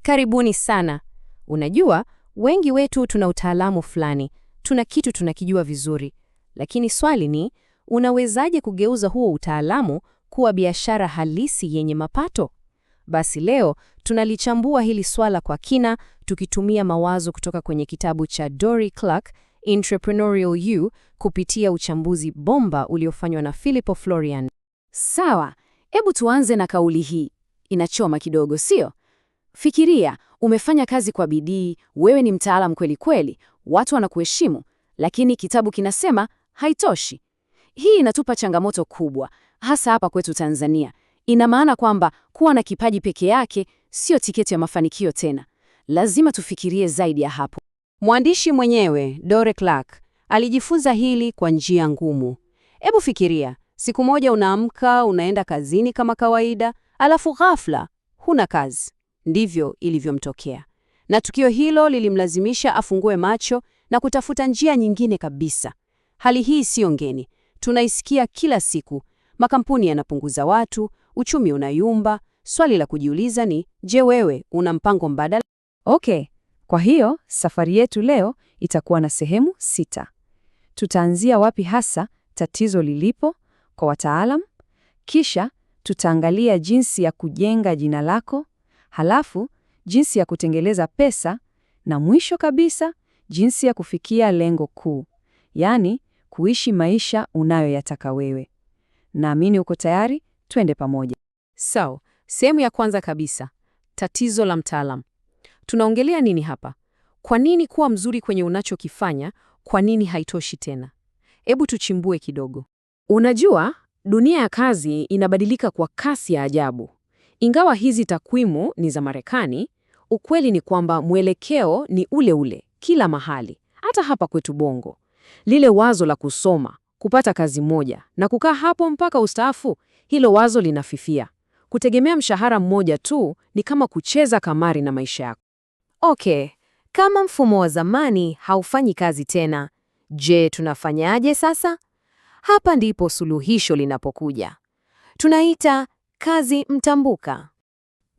Karibuni sana. Unajua, wengi wetu tuna utaalamu fulani, tuna kitu tunakijua vizuri, lakini swali ni unawezaje kugeuza huo utaalamu kuwa biashara halisi yenye mapato? Basi leo tunalichambua hili swala kwa kina, tukitumia mawazo kutoka kwenye kitabu cha Dorie Clark, Entrepreneurial You, kupitia uchambuzi bomba uliofanywa na Filippo Florian. Sawa, hebu tuanze na kauli hii. Inachoma kidogo, sio? Fikiria, umefanya kazi kwa bidii, wewe ni mtaalamu kweli kweli, watu wanakuheshimu, lakini kitabu kinasema haitoshi. Hii inatupa changamoto kubwa, hasa hapa kwetu Tanzania. Ina maana kwamba kuwa na kipaji peke yake sio tiketi ya mafanikio tena. Lazima tufikirie zaidi ya hapo. Mwandishi mwenyewe Dorie Clark alijifunza hili kwa njia ngumu. Hebu fikiria, siku moja unaamka, unaenda kazini kama kawaida, alafu ghafla huna kazi. Ndivyo ilivyomtokea, na tukio hilo lilimlazimisha afungue macho na kutafuta njia nyingine kabisa. Hali hii siyo ngeni, tunaisikia kila siku. Makampuni yanapunguza watu, uchumi unayumba. Swali la kujiuliza ni je, wewe una mpango mbadala? Okay, kwa hiyo safari yetu leo itakuwa na sehemu 6. Tutaanzia wapi hasa tatizo lilipo kwa wataalam, kisha tutaangalia jinsi ya kujenga jina lako, halafu jinsi ya kutengeleza pesa, na mwisho kabisa jinsi ya kufikia lengo kuu, yaani kuishi maisha unayoyataka wewe. Naamini uko tayari, twende pamoja. So, sehemu ya kwanza kabisa, tatizo la mtaalam. Tunaongelea nini hapa? Kwa nini kuwa mzuri kwenye unachokifanya, kwa nini haitoshi tena? Hebu tuchimbue kidogo. Unajua, dunia ya kazi inabadilika kwa kasi ya ajabu. Ingawa hizi takwimu ni za Marekani, ukweli ni kwamba mwelekeo ni ule ule kila mahali, hata hapa kwetu Bongo. Lile wazo la kusoma, kupata kazi moja na kukaa hapo mpaka ustaafu, hilo wazo linafifia. Kutegemea mshahara mmoja tu ni kama kucheza kamari na maisha yako. Okay, kama mfumo wa zamani haufanyi kazi tena, je, tunafanyaje sasa? Hapa ndipo suluhisho linapokuja. Tunaita kazi mtambuka.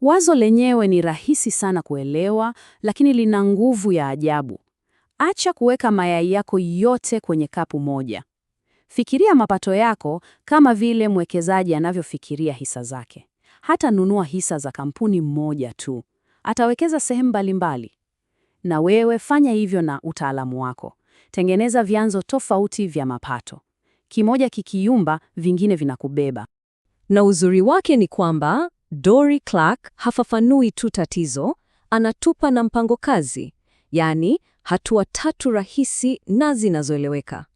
Wazo lenyewe ni rahisi sana kuelewa, lakini lina nguvu ya ajabu. Acha kuweka mayai yako yote kwenye kapu moja. Fikiria mapato yako kama vile mwekezaji anavyofikiria hisa zake. Hata nunua hisa za kampuni moja tu, atawekeza sehemu mbalimbali. Na wewe fanya hivyo na utaalamu wako. Tengeneza vyanzo tofauti vya mapato. Kimoja kikiyumba, vingine vinakubeba. Na uzuri wake ni kwamba Dorie Clark hafafanui tu tatizo, anatupa na mpango kazi, yaani hatua 3 rahisi na zinazoeleweka.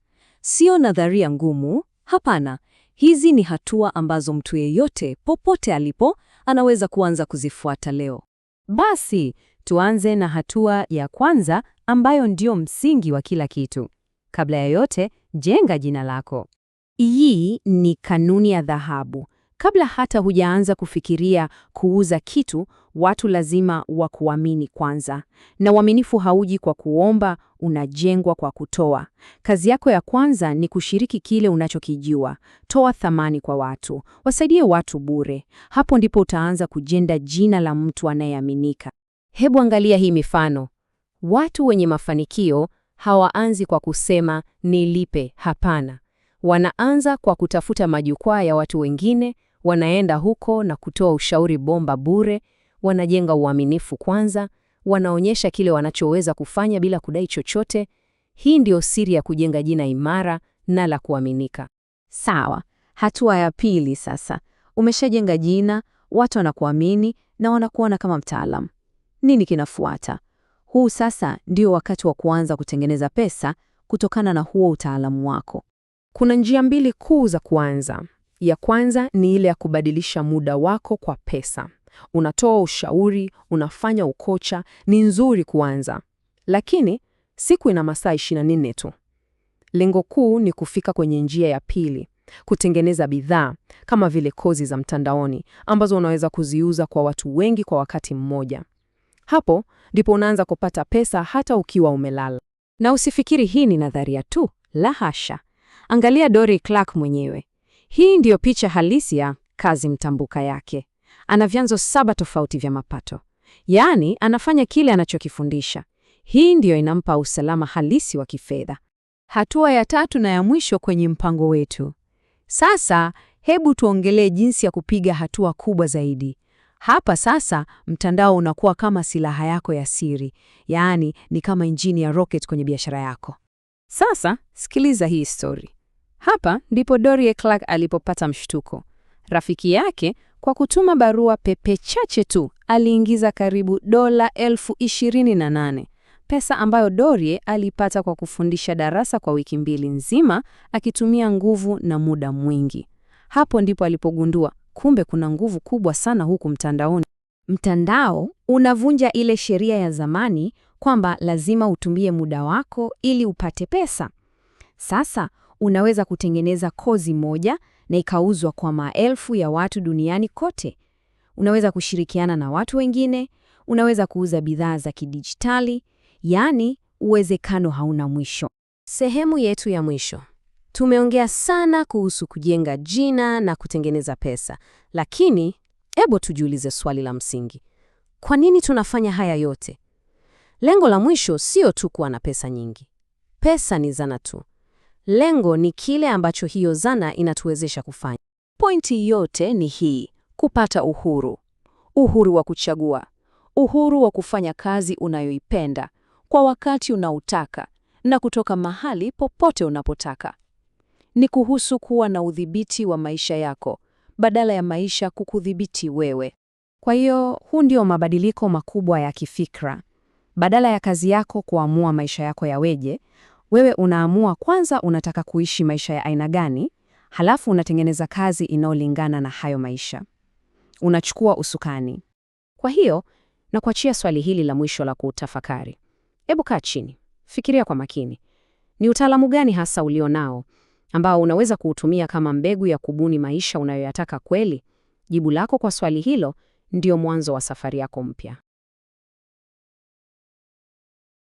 Sio nadharia ngumu, hapana. Hizi ni hatua ambazo mtu yeyote popote alipo anaweza kuanza kuzifuata leo. Basi tuanze na hatua ya kwanza ambayo ndio msingi wa kila kitu. Kabla ya yote, jenga jina lako. Hii ni kanuni ya dhahabu. Kabla hata hujaanza kufikiria kuuza kitu, watu lazima wakuamini kwanza. Na uaminifu hauji kwa kuomba, unajengwa kwa kutoa. Kazi yako ya kwanza ni kushiriki kile unachokijua. Toa thamani kwa watu, wasaidie watu bure. Hapo ndipo utaanza kujenga jina la mtu anayeaminika. Hebu angalia hii mifano. Watu wenye mafanikio hawaanzi kwa kusema nilipe. Hapana. Wanaanza kwa kutafuta majukwaa ya watu wengine, wanaenda huko na kutoa ushauri bomba bure, wanajenga uaminifu kwanza, wanaonyesha kile wanachoweza kufanya bila kudai chochote. Hii ndio siri ya kujenga jina imara na la kuaminika. Sawa, hatua ya pili sasa. Umeshajenga jina, watu wanakuamini na wanakuona kama mtaalam. Nini kinafuata? Huu sasa ndio wakati wa kuanza kutengeneza pesa kutokana na huo utaalamu wako. Kuna njia mbili kuu za kuanza. Ya kwanza ni ile ya kubadilisha muda wako kwa pesa. Unatoa ushauri, unafanya ukocha, ni nzuri kuanza. Lakini siku ina masaa 24 tu. Lengo kuu ni kufika kwenye njia ya pili, kutengeneza bidhaa kama vile kozi za mtandaoni ambazo unaweza kuziuza kwa watu wengi kwa wakati mmoja. Hapo ndipo unaanza kupata pesa hata ukiwa umelala. Na usifikiri hii ni nadharia tu, la hasha. Angalia Dorie Clark mwenyewe. Hii ndiyo picha halisi ya kazi mtambuka yake. Ana vyanzo 7 tofauti vya mapato. Yaani, anafanya kile anachokifundisha. Hii ndiyo inampa usalama halisi wa kifedha. Hatua ya tatu na ya mwisho kwenye mpango wetu. Sasa, hebu tuongelee jinsi ya kupiga hatua kubwa zaidi. Hapa sasa mtandao unakuwa kama silaha yako ya siri, yaani ni kama injini ya rocket kwenye biashara yako. Sasa sikiliza hii story. Hapa ndipo Dorie Clark alipopata mshtuko. Rafiki yake kwa kutuma barua pepe chache tu aliingiza karibu dola 28,000, pesa ambayo Dorie alipata kwa kufundisha darasa kwa wiki mbili nzima akitumia nguvu na muda mwingi. Hapo ndipo alipogundua kumbe kuna nguvu kubwa sana huku mtandaoni. Mtandao unavunja ile sheria ya zamani kwamba lazima utumie muda wako ili upate pesa. Sasa unaweza kutengeneza kozi moja na ikauzwa kwa maelfu ya watu duniani kote. Unaweza kushirikiana na watu wengine, unaweza kuuza bidhaa za kidijitali, yaani uwezekano hauna mwisho. Sehemu yetu ya mwisho. Tumeongea sana kuhusu kujenga jina na kutengeneza pesa, lakini hebu tujiulize swali la msingi. Kwa nini tunafanya haya yote? Lengo la mwisho sio tu kuwa na pesa nyingi. Pesa ni zana tu. Lengo ni kile ambacho hiyo zana inatuwezesha kufanya. Pointi yote ni hii: kupata uhuru. Uhuru wa kuchagua, uhuru wa kufanya kazi unayoipenda kwa wakati unaotaka na kutoka mahali popote unapotaka. Ni kuhusu kuwa na udhibiti wa maisha yako badala ya maisha kukudhibiti wewe. Kwa hiyo, huu ndio mabadiliko makubwa ya kifikra. Badala ya kazi yako kuamua maisha yako yaweje, wewe unaamua kwanza unataka kuishi maisha ya aina gani, halafu unatengeneza kazi inayolingana na hayo maisha. Unachukua usukani. Kwa hiyo, nakuachia swali hili la mwisho la kutafakari. Hebu kaa chini, fikiria kwa makini. Ni utaalamu gani hasa ulionao ambao unaweza kuutumia kama mbegu ya kubuni maisha unayoyataka kweli? Jibu lako kwa swali hilo ndio mwanzo wa safari yako mpya.